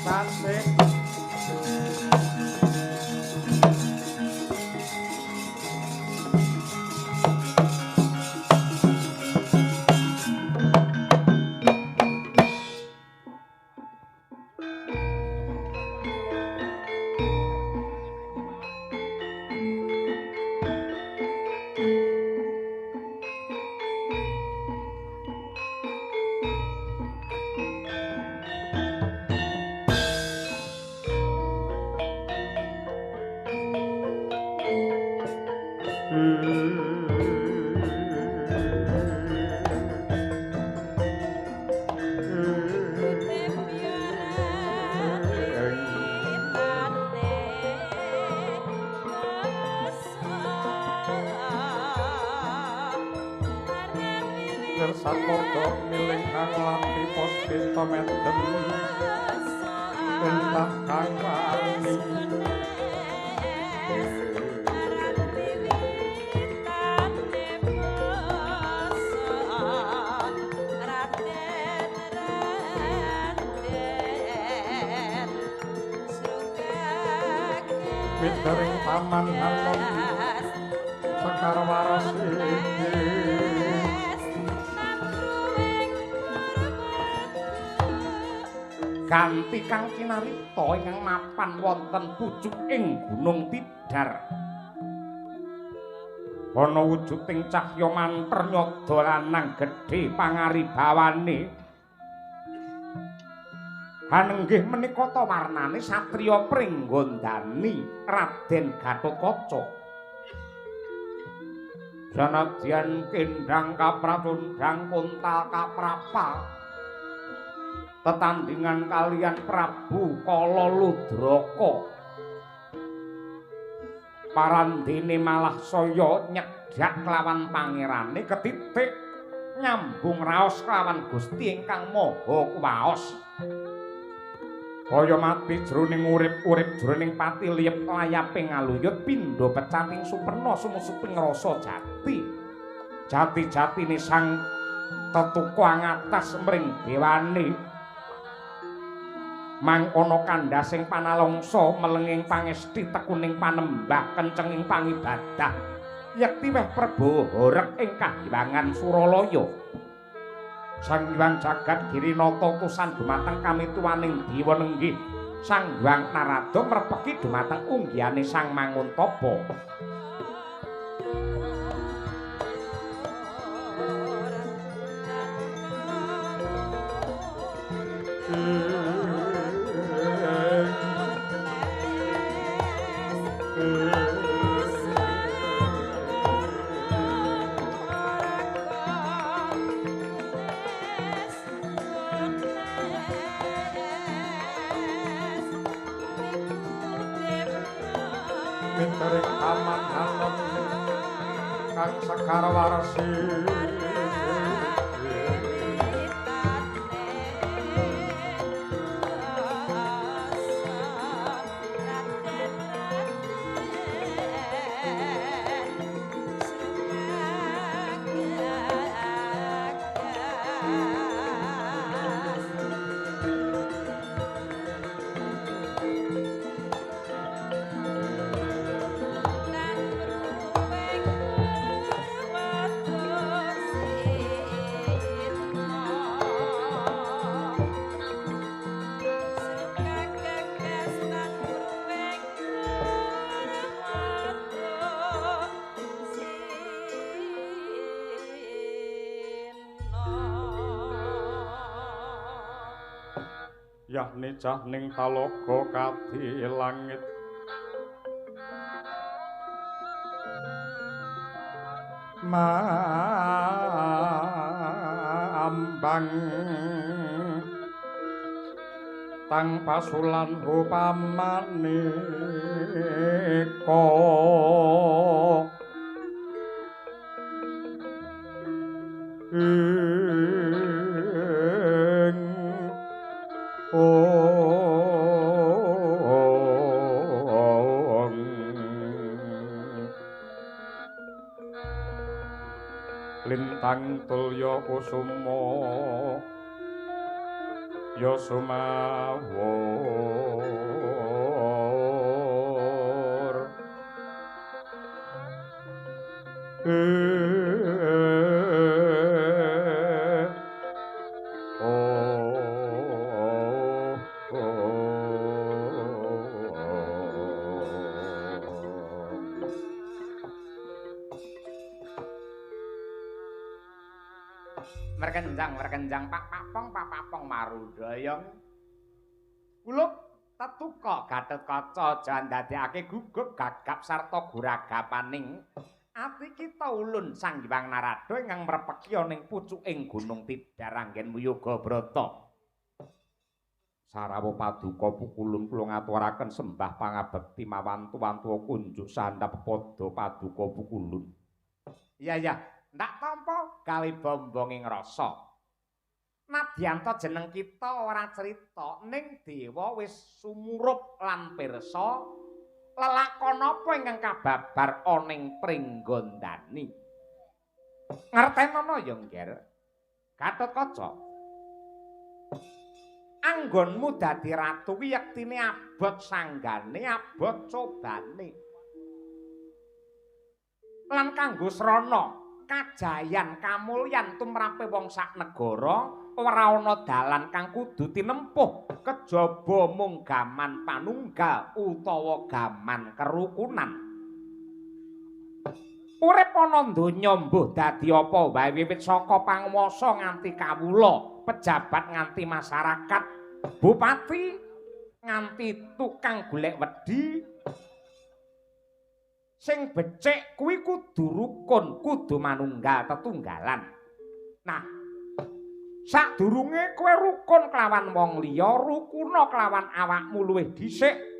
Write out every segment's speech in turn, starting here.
sasih. Ganti kang cinarita ingkang mapan wonten pucuking Gunung Tidar. Ana wujuding cahya manter nyada lanang gedhe pangaribawane. Hanenggih menika ta warnane satriya Pringgondani Raden Gatotkaca. Sanadyan kendhang kapracundhang kontal kaprapa tetandingan kalian Prabu Kala Ludraka. Parandene malah saya nyedhak kelawan pangerane ketitik nyambung raos kelawan Gusti ingkang Maha Kuwaos. Kaya mati jroning urip-urip jroning pati liyep layaping ngaluyut pindha pecating superna sumusuping rasa jati. Jati-jatine sang tetuka angatas mring dewane. Mangkono kandhasing panalongsa melenging pangesti tekuning panembah kencenging pangibadah yekti weh Prabowo horeg ing kahiwangan Suralaya. Sang Hyang Jagat Girinata utusan dumateng kamituwaning dewa nenggih Sang Hyang Narada mrepeki dumateng unggihane Sang Manguntapa. Sekar warsi yahni cahning talaga kadi langit mambang tang pasulan rupamaneka lintang tulya kusuma Ya sumawur. Merkenjang pak-papong pak-papong marudayang. Kulup tetuka Gatotkaca jan ndadekake gugup gagap sarta guragapaning ati kita ulun Sang Hyang Narada ingkang mrepeki ana ing pucuking Gunung Tidar anggen Muyoga Brata. Sarawa paduka pukulun kula ngaturaken sembah pangabekti mawantu-wantu kunjuk sandhap pepada paduka pukulun. Iya ya, ndak tampa gawe bombonge ngrasa. Nadyanta jeneng kita ora crita ning dewa wis sumurup lan pirsa lelakon apa ingkang kababar ana ing Pringgondani. Ngertenono ya, Ngger. Gatotkaca. Anggonmu dadi ratu kuwi yektine abot sanggane, abot cobane. Lan kanggo srana kajayan kamulyan tumrape wong sak negara ora ana dalan kang kudu tinempuh kejaba mung gaman panunggal utawa gaman kerukunan. Urip ana donya mbuh dadi apa wae wiwit saka panguwasa nganti kawula, pejabat nganti masyarakat, bupati nganti tukang golek wedi, sing becik kuwi kudu rukun, kudu manunggal tetunggalan. Nah, sadurunge kowe rukun kelawan wong liya, rukuna kelawan awakmu luwih dhisik.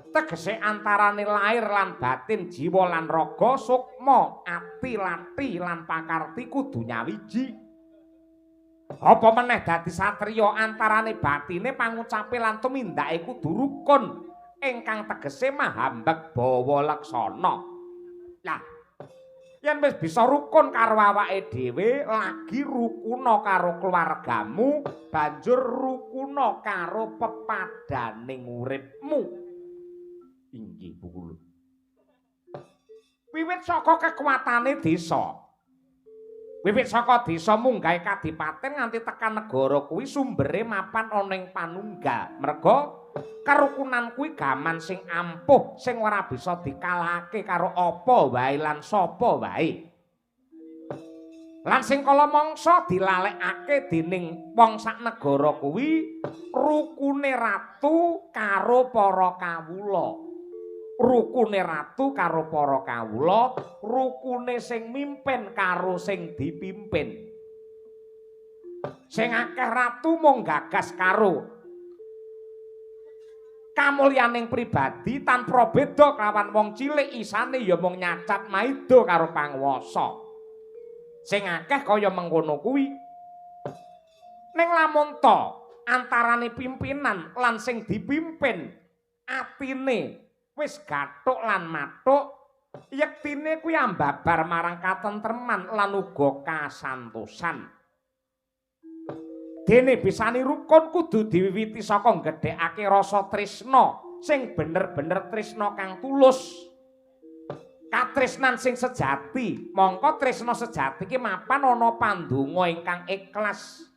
Tegese antarane lahir lan batin, jiwa lan raga, sukma, ati, lati lan pakarti kudu nyawiji. Apa meneh dadi satriya antarane batine, pangucape lan tumindake kudu rukun ingkang tegese mahambek bawa laksana. Lah, yen wis bisa rukun karo awake dhewe, lagi rukuna karo keluargamu, banjur rukuna karo pepadaning uripmu. Inggih pukulun. Wiwit saka kekuatane desa. Wiwit saka desa munggahe kadipaten nganti tekan negara kuwi sumbere mapan ana ing panunggal. Merga kerukunan kuwi gaman sing ampuh sing ora bisa dikalahake karo apa wae lan sapa wae. Lan sing kala mangsa dilalekake dening wong sak negara kuwi rukune ratu karo para kawula. Rukune ratu karo para kawula, rukune sing mimpin karo sing dipimpin. Sing akeh ratu mung gagas karo kamulyaning pribadi tanpa beda kelawan wong cilik isane ya mung nyacat maida karo panguwasa. Sing akeh kaya mengkono kuwi. Ning lamun ta antarane pimpinan lan sing dipimpin atine wis gathuk lan mathuk, yektine kuwi ambabar marang katentreman lan uga kasantosan. Dene bisane rukun kudu diwiwiti saka nggedhekake rasa tresna sing bener-bener tresna kang tulus. Katresnan sing sejati, mongko tresna sejati ki mapan ana pandonga ingkang ikhlas.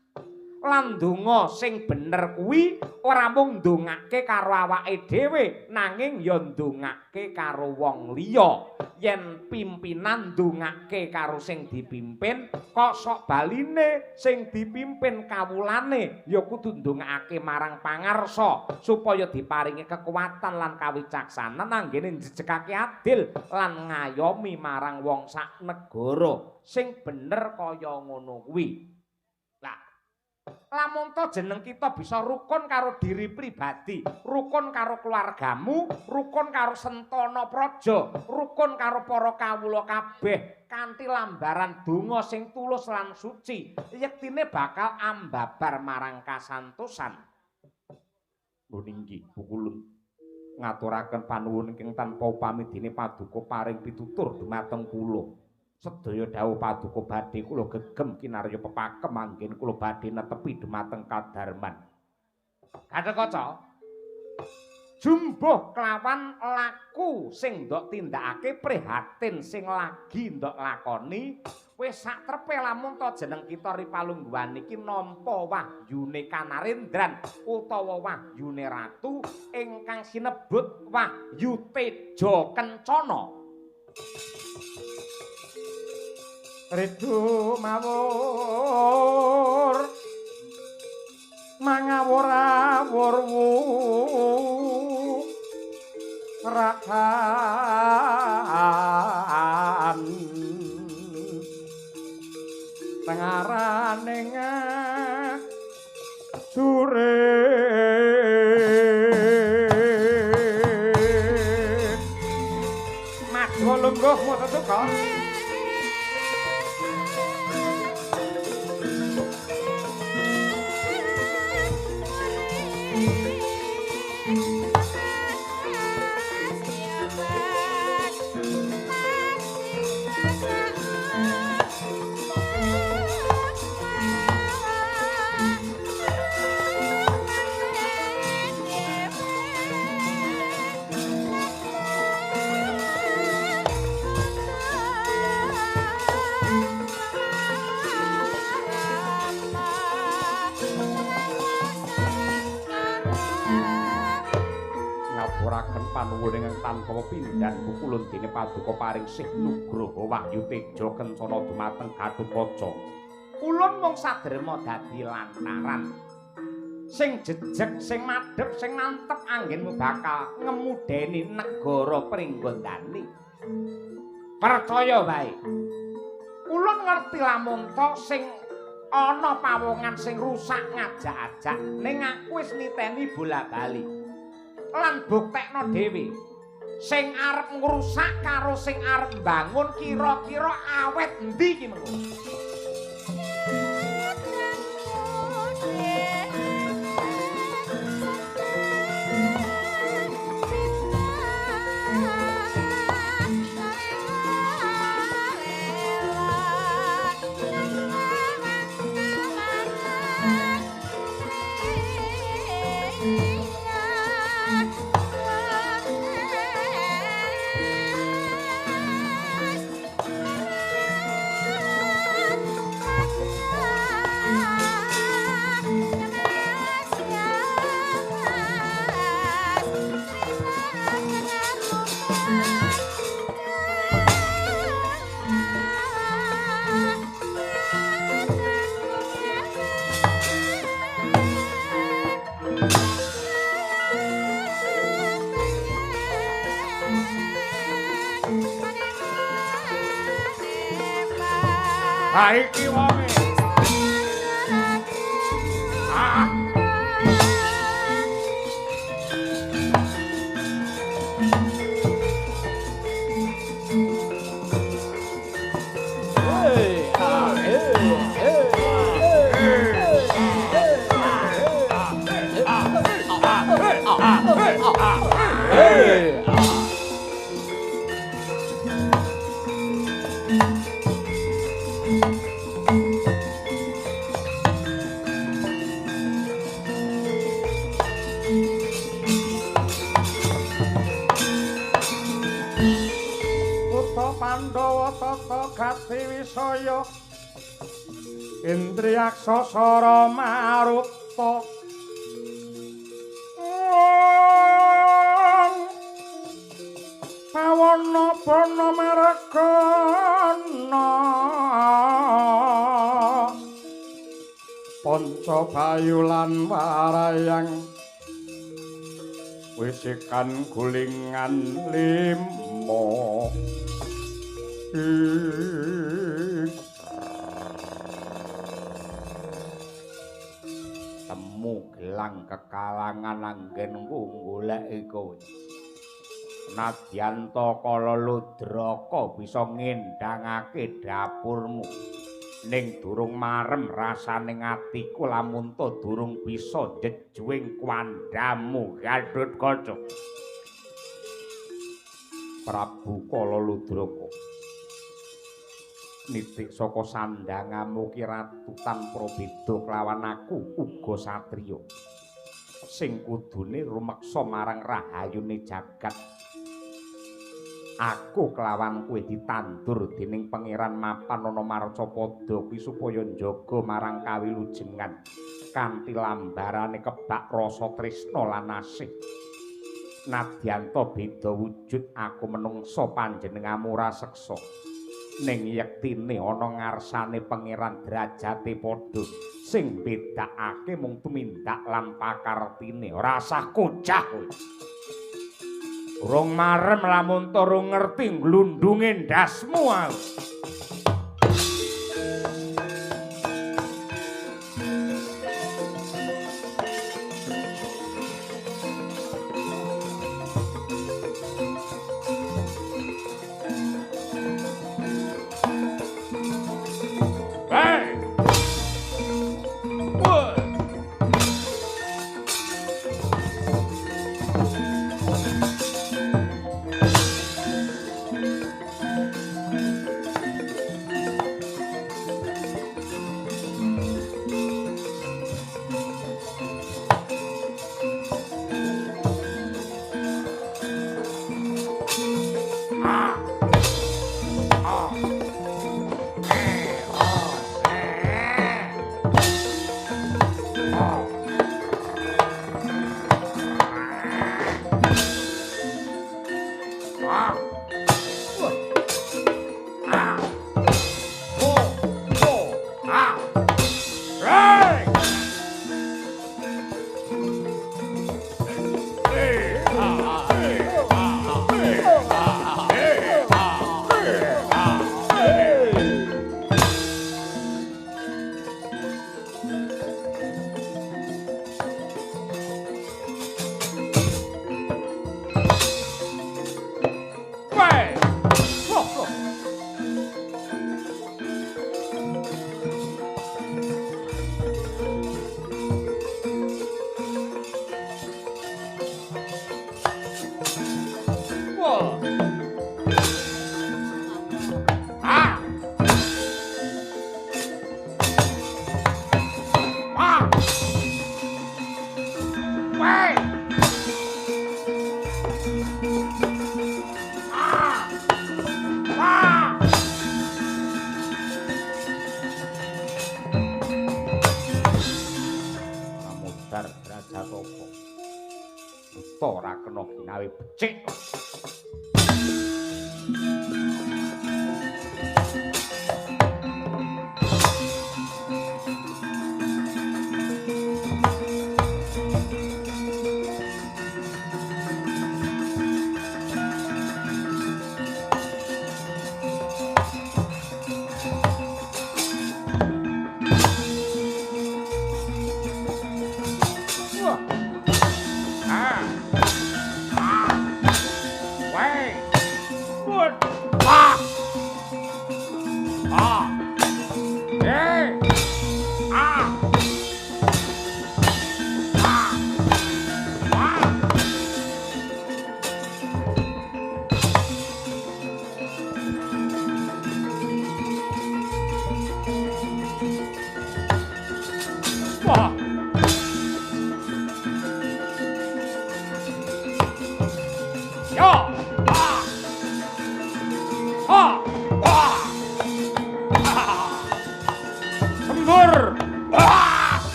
Lan donga sing bener kuwi ora mung ndongake karo awake dhewe, nanging ya ndongake karo wong liya. Yen pimpinan ndongake karo sing dipimpin, kok sok baline sing dipimpin kawulane ya kudu ndongake marang pangarsa supaya diparingi kekuatan lan kawicaksanan anggene njejegake adil lan ngayomi marang wong sak negara. Sing bener kaya ngono kuwi. Lamun to jeneng kita bisa rukun karo diri pribadi, rukun karo keluargamu, rukun karo sentana praja, rukun karo para kawula kabeh kanthi lambaran donga sing tulus lan suci, yektine bakal ambabar marang kasantosan. Lho inggih pukulun ngaturaken panuwun ingkang tanpa upami dene paduka paring pitutur dumateng kula. Sedaya dawuh paduka badhe kula gegem kinarya pepakem anggen kula badhe netepi dumateng kadarman. Gathotkaca, jumbuh kelawan laku sing ndok tindakake prihatin sing lagi ndok lakoni wis sak trepe lamun ta jeneng kita ripalungguhan iki nampa wahyune Kanarendran utawa wahyune ratu ingkang sinebut Wahyu Teja Kencana. Ridu mawur mangawur-awur rahan tengarane ngajure madha lungguh mututuka. Panuwun ingkang tanpa pepindhan pukulun dene paduka paring sih nugroho Wahyu Teja Kencana dumateng Gathotkaca. Ulun mung saderma dadi lantaran sing jejeg, sing madhep, sing mantep anggenmu bakal ngemudeni negara Pringgondani. Percaya wae. Ulun ngerti lamun ta sing ana pawongan sing rusak ngajak-ajak ning aku wis niteni bola-bali. Lan buktekno dhewe sing arep ngrusak karo sing arep mbangun kira-kira awet endi iki mengko. Ha iki wonge. Ah. Wisaya Indriyaksa sara maruta pawana pana maregana panca bayu lan warayang wisikan gulingan lima. Temu gelang kekalangan anggenku goleki kowe. Nadyan ta kala Ludraka bisa ngendhangake dapurmu, ning durung marem rasane atiku lamun ta durung bisa njejuing kuandhamu Gathotkaca. Prabu Kala Ludraka, Nitik saka sandhangamu ki ratu tanpa beda kelawan aku uga satriya. Sing kudune rumeksa marang rahayune jagat. Aku kelawan kowe ditandur dening Pangeran mapan ana marcapada kuwi supaya njaga marang kawilujengan kanthi lambarane kebak rasa tresna lan asih. Nadyanta beda wujud aku menungsa panjenenganmu ora seksa. Ning yektine ana ngarsane Pangeran derajate padha sing bedakake mung tumindak lan pakartine. Ora sah kocah kowe. Urung marem lamun turu ngerti glundunge ndasmu aku. Ora kena ginawe becik.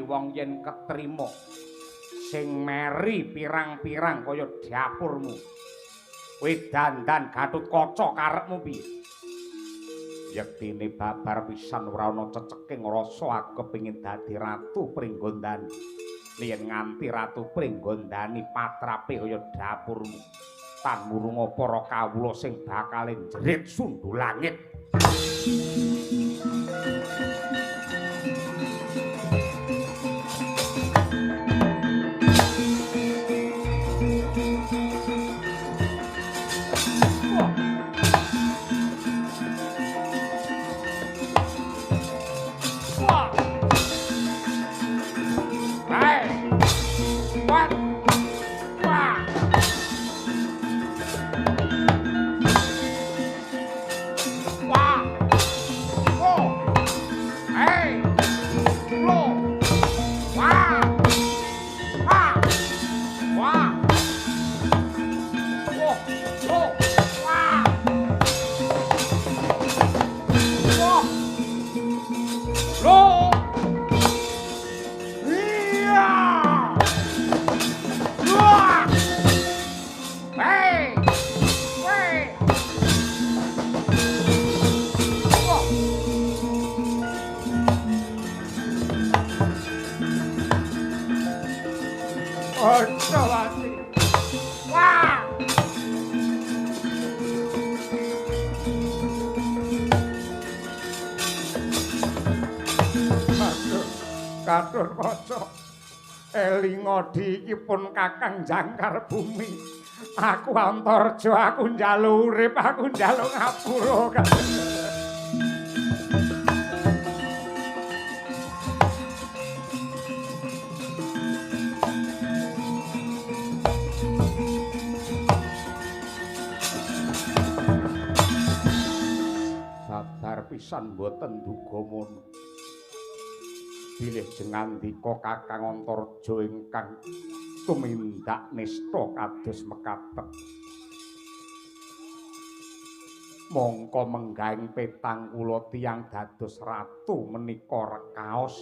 Wong yen ketrima sing meri pirang-pirang kaya dapurmu. Kowe dandan Gatotkaca karepmu piye? Yektine babar pisan ora ana ceceking rasa aku kepengin dadi Ratu Pringgondani. Yen nganti Ratu Pringgondani patrape kaya dapurmu, tan murunga para kawula sing bakal njerit sundhu langit. Gatotkaca. Elinga iki pun Kakang jangkar bumi. Aku Antarja, aku njaluk urip, aku njaluk ngapura. Babar pisan mboten duga mono. Bilih jengandika Kakang Antarja ingkang tumindak nista kados mekaten. Mongko menggahing petang kula tiyang dados ratu menika rekaos.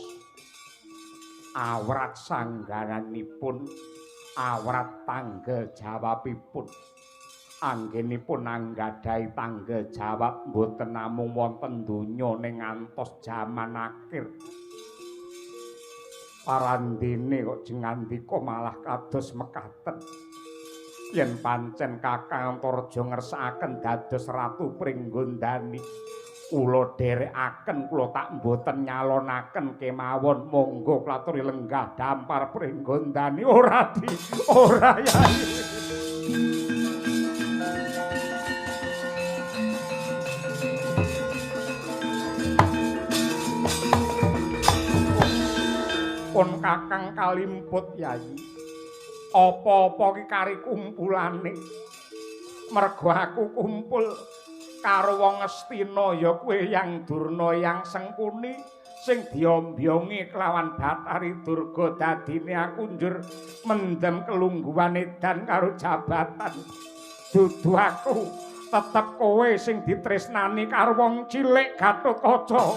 Awrat sanggaranipun, awrat tanggel jawabipun. Anggenipun anggadhahi tanggel jawab mboten namung wonten donya ning ngantos jaman akhir. Parandene kok jengandika malah kados mekaten. Yen pancen Kakang Antarja ngersakaken dados ratu Pringgondani, kula dherekaken, kula tak mboten nyalonaken kemawon. Monggo klaturi lenggah dampar Pringgondani. Ora di, ora yai. Pun Kakang kalimput yai. Apa-apa ki kari kumpulane. Mergo aku kumpul karo wong Ngastina ya kuwi Yang Durna Yang Sengkuni sing diombyongi kelawan Bathari Durga, dadine aku njur mendem kelungguhan edan karo jabatan. Dudu aku, tetep kowe sing ditresnani karo wong cilik Gatotkaca.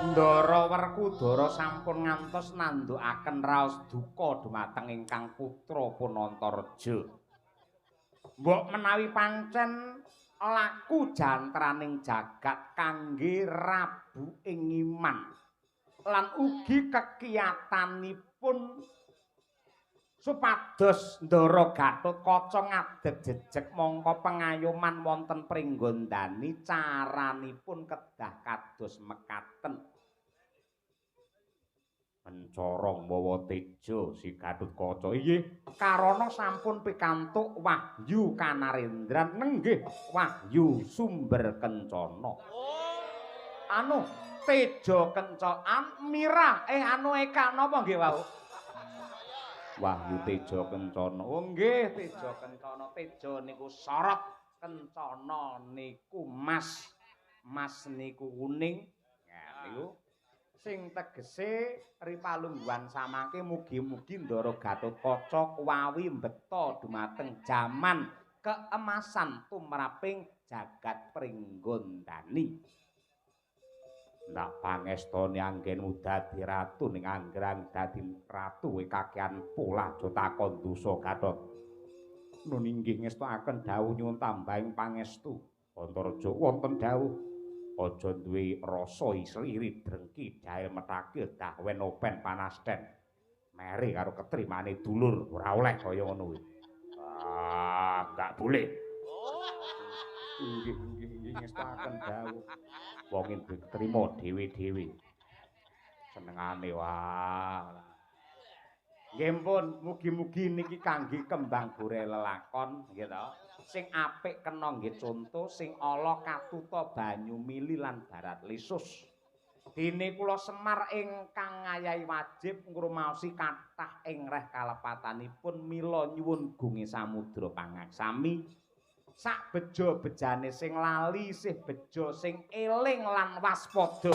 Ndara Werkudara sampun ngantos nandhukaken raos duka dumateng ingkang putra Punantarja. Mbok menawi pancen laku jantraning jagat kangge rabu ing iman lan ugi kekiyatanipun supados Ndara Gatotkaca ngadeg jejeg mongko pengayoman wonten Pringgondani caranipun kedah kados mekaten. Mencorong mawa teja si Gatotkaca. Inggih, karana sampun pikantuk wahyu kanarendran nenggih wahyu sumber kencana. Anu teja kencan mirah anu eka napa nggih wau? Wahyu Teja Kencana. Oh nggih, Teja Kencana. Teja niku sorot, kencana niku mas. Mas niku kuning. Nah niku sing tegese ripalungguhan samangke mugi-mugi Ndara Gatotkaca kuwawi mbeta dumateng jaman keemasan tumraping jagat Pringgondani. Ndak pangestoni anggenmu dadi ratu ning anggrang dadi ratu kowe kakean polah aja takon dosa Gatot. Nun inggih ngestokaken dawuh nyuwun tambahing pangestu. Antareja wonten dawuh aja duwe rasa iri drengki jail metakil dahwen open panasten. Meri karo ketrimane dulur ora oleh kaya ngono kuwi. Ah, enggak boleh. Inggih inggih inggih ngestokaken dawuh. Wong duwe ketrima dhewe-dhewe. Senengane wah. Nggih pun, mugi-mugi niki kangge kembang gore lelakon nggih to. Sing apik kena nggih conto, sing ala katuta banyu mili lan barat lisus. Dene kula Semar ingkang ngayahi wajib ngrumaosi kathah ing reh kalepatanipun mila nyuwun gunge samudra pangaksami. Sak bejo-bejane sing lali sih bejo sing eling lan waspada.